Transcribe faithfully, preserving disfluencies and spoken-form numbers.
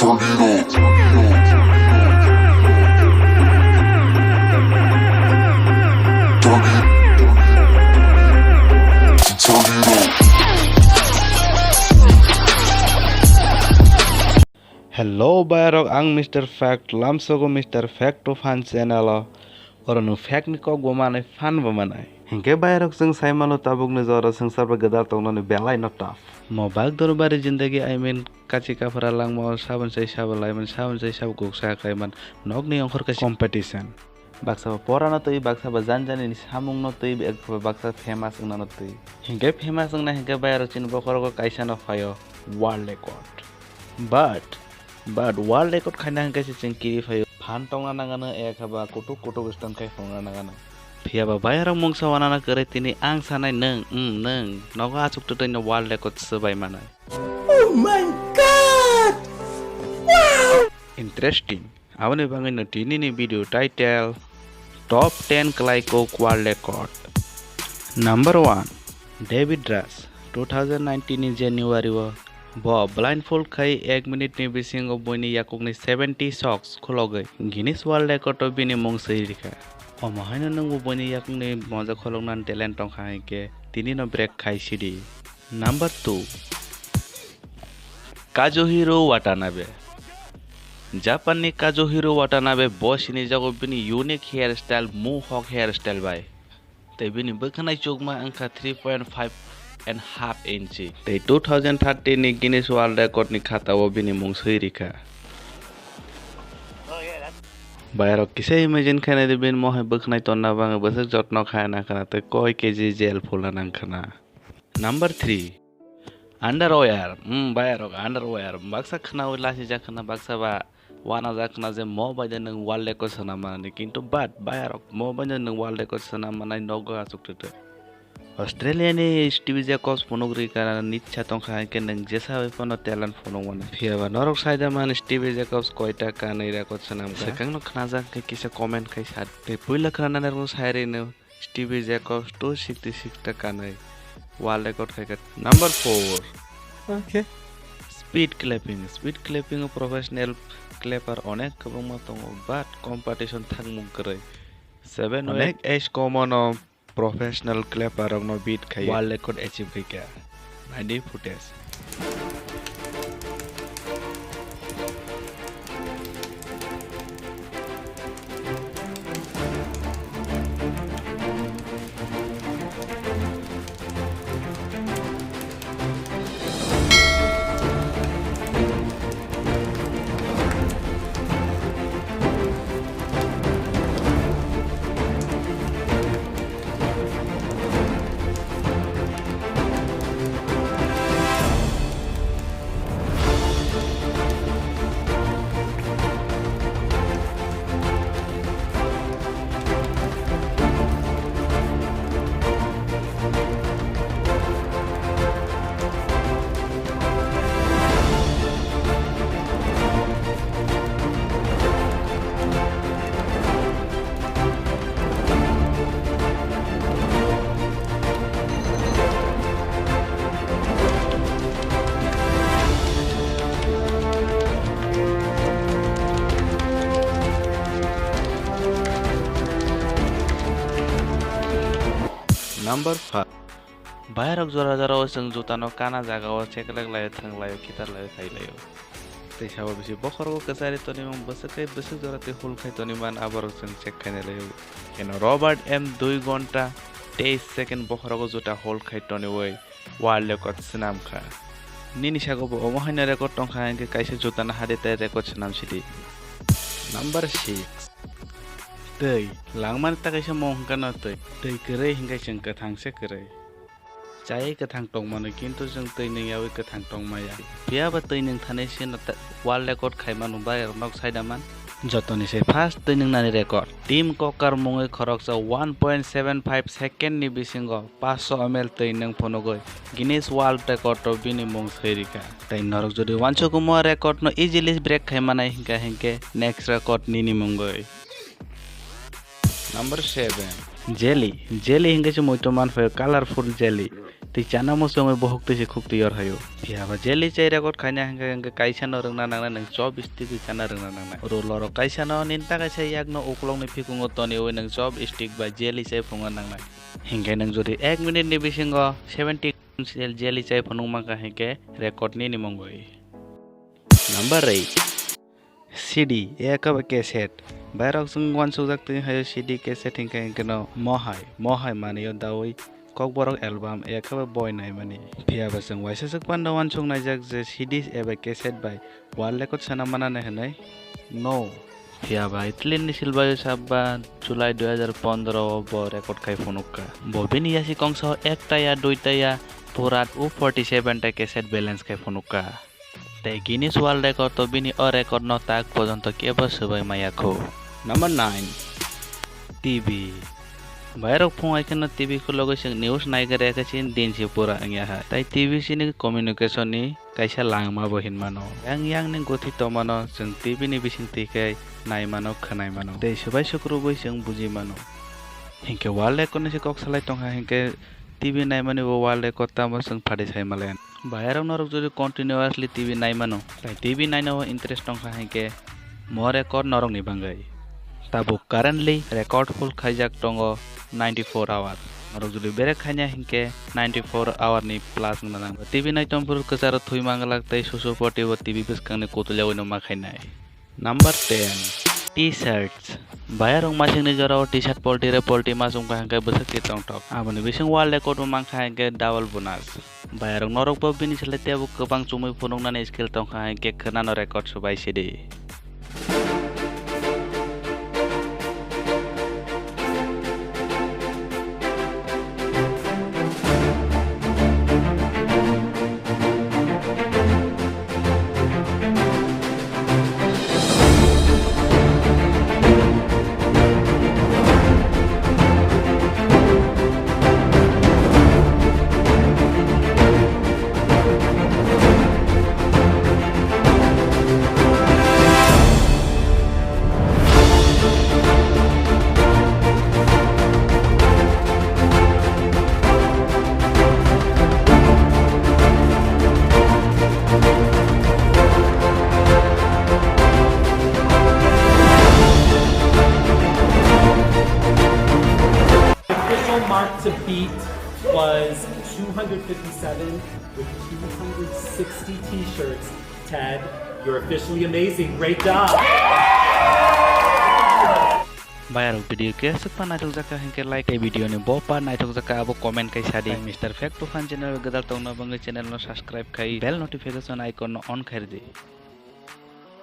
Hello, bayarok, ang Mister Fact, lamsogo Mister Fact to Fun channel o. Oro nwng fact ni kok bo manai, fun bo manai. Hinkhe bayarok, chwng sai mano tabukni jora swngchar bai gwdal tongnani belai no tough. Mo bak dorbari jindagi, I mean, kachi kaphra langma o sabon sai sabo laiman, sabon sai sabo kuksa kaiman, nokni ongkhor kaisa competition. Baksa bo porano twi, baksa bo janjani ni samung no twi, baksa famous wngna no twi. Hinkhe famous wngna hinkhe bayarok chini bokhorogo kaisa no phaio world record. But, but world record khaina hinkhe se chwng kiri phaio. Phan tongna nangano ekha ba kutuk kutuk stand khai phunukna nangano. Phiya ba bayarok mungsa wanana kwrwi tini ang sanai nwng, mm, nwng, nogo achuk twtwi no world record swbai manai. Oh my God! Wow! Interesting. Aboni bagwi no tini ni video title Top ten Kwlai Kok World Record. Number one, David Rush, two thousand nineteen ni January o bo blindfold khai ek minute ni bisingo buini yakukni seventy socks khulogwi Guinness World Record o bini mung swi rikha. Omo haino nwngbo buini yakukni moja khuloknani talent tongkha hinkhe tini no break khai sidi. Number two, Kazuhiro Watanabe. Japan ni Kazuhiro Watanabe bo sinijago bini unique hairstyle, mohawk hairstyle bai. Tei bini bwkhanai chukma wngkha three point five and half inchi. Tei two thousand thirteen ni Guinness World Record ni khatao bini mung swi rikha. Bayarok kisa imagine khainai di, bini mohai bwkhanai tonna bagwi bwswk jotno khaina khana tei koi K G jail phulna nang khana. Number three, underwear. Hmm, bayarok underwear. Baksa khwnaui lasi jak khwna, baksa ba wana jak khwna je mo bai de nwng world record swnam manani. Kintu but bayarok mo bai de nwng world record swnam manai nogo achuk twtwi. Australia ni Stevie Jacobs phunuk ri kana nitsa tongkha hinkhe nwng jesa bai phano talent phunuk mano. Phiya ba norok saida man Stevie Jacobs koita kanwi record swnam kha. Swkang no khwnajak khe kisa comment khai sa. Tei puila khwnanai rok sai ri no. Stevie Jacobs two sixty six ta kanwi world record khai kha. Number four. Okay. Speed clapping. Speed clapping o professional clapper onek kwbangma tongo, but competition thangmung kwrwi. Seven onek age komono professional clapper rokno beat khai world record achieve khai kha. Naidi footage. Number five. Bayarok jora jora o chwng juta no kana jaga o cheklek laio, thwng laio, khitar laio, khai laio. Tei sabo bisi bokhorogo kwchari tonwi mung bwswk kai bwswk jora tei hul khai tonwi man aborok chwng check khainai laio. Keno Robert M dui gonta teis second bokhorogo juta hul khai tonwi world record swnam kha. Nini sago bo omo haino record tong kha hinkhe kaisa juta no hade tei record swnam sidi. Number six. Twi. Langmani ta kaisa mung hwnkha no twi. Twi kwrwi hinkhe chwng kwthang se kwrwi. Chaywi kwthang tongmani, kintu chwng twi nwng yaui kwthang tongmaya. Phiya ba twi nwng thani se no ta-, world record khaimano bai rok nok saida man. Jotoni se first twi nwngnani record. Tim Cocker mungwi khoroksa one point seven five second ni bisingo paanch sho M L twi nwng phunugwi Guinness World Record o bini mung swi rikha. Tei norok jodi uansukhumo record no easily break khai manai hinkha hinkhe next record nini mungwi. Number seven. Jelly. Jelly hinkhe se muitu manphaio colorful jelly. Twi chana muchungwi bohok twi se khuk twi yor haio. Phiya ba jelly chai record khaina hwnkhe, hwnkhe kaisa no rwngna nangnai nwng chopstick wi chana rwngna nangnai. Ruler rok kaisa no nini takai sai yak no uklok ni phikungo toniwi nwng chopstick bai jelly chai phunukna nangnai. Hinkhe nwng jodi ek minute ni bisingo seventy gram jelly chai phunuk mankha hinkhe record nini mungwi. Number eight. C D, eka ba cassette. Bairok chwng uansukjak twi haio C D cassette hinkhe hinkhe no mohai, mohai manwi o daui Kokborok album eka ba boi naimani. Phiya ba chwng waisa swk panda uansuk naijak je C D eba cassette bai world record sana manani hwnwi? No. Phiya ba Italy ni silbaio sabba July dui hajar pondro o bo record khai phunukha. Bo bini yasi kongsa o ekta ya duita ya pura u forty seven ta cassette balance khai phunukha. Tei Guinness World Record o bini o record no tak porjonto kebo swbai maya kho. Number nine, T V. Bairok phung hai kheno T V khulogwi chwng news naigra khe chini din se pura wngya hai. Tai T V chini communication ni kaisa langma bo hinmano. Yang yang ni guthi tongmano chwng T V ni bising twi khe naimano, khwnaimano. Tei swbai sukrubwi chwng bujimano. Hinkhe world record ni se kok salai tongkha hinkhe T V naimani bo world record tamo chwng phadi sai malen. Bayarok norok jodi continuously T V nai mano, tai T V naina o interest tongkha hinkhe mo record norokni bangwi. Tabuk currently record full khaijak tongo ninety four hour. Norok jodi berek khaina hinkhe ninety four hour ni plus wngna nango. T V nai tongphuru kwcharo thwi manglak tei susu poti bo T V bwskangni kutulya uino ma khainai. Number ten, T-shirts. Bayarok masingni jorao T-shirt polti re polti ma chumkha hinkhe bwswk twi tongthok. Aboni bising world record bo mankha hinkhe double bonus. Bayarok norokbo bini slai teibo kwbang chumui phunuknani skill tongkha hinkhe khwnano record swbai sidi. Official mark to beat was two hundred fifty-seven with two hundred sixty t-shirts. Ted, you're officially amazing. Great job. Bayarok video khe swkma naithok jakha hinkhe like tei video ni bo part naithok jakha abo comment kai sadi. Mister Fact to Fun channel gwdal tongna bangwi channel no subscribe khai bell notification icon no on khairdi.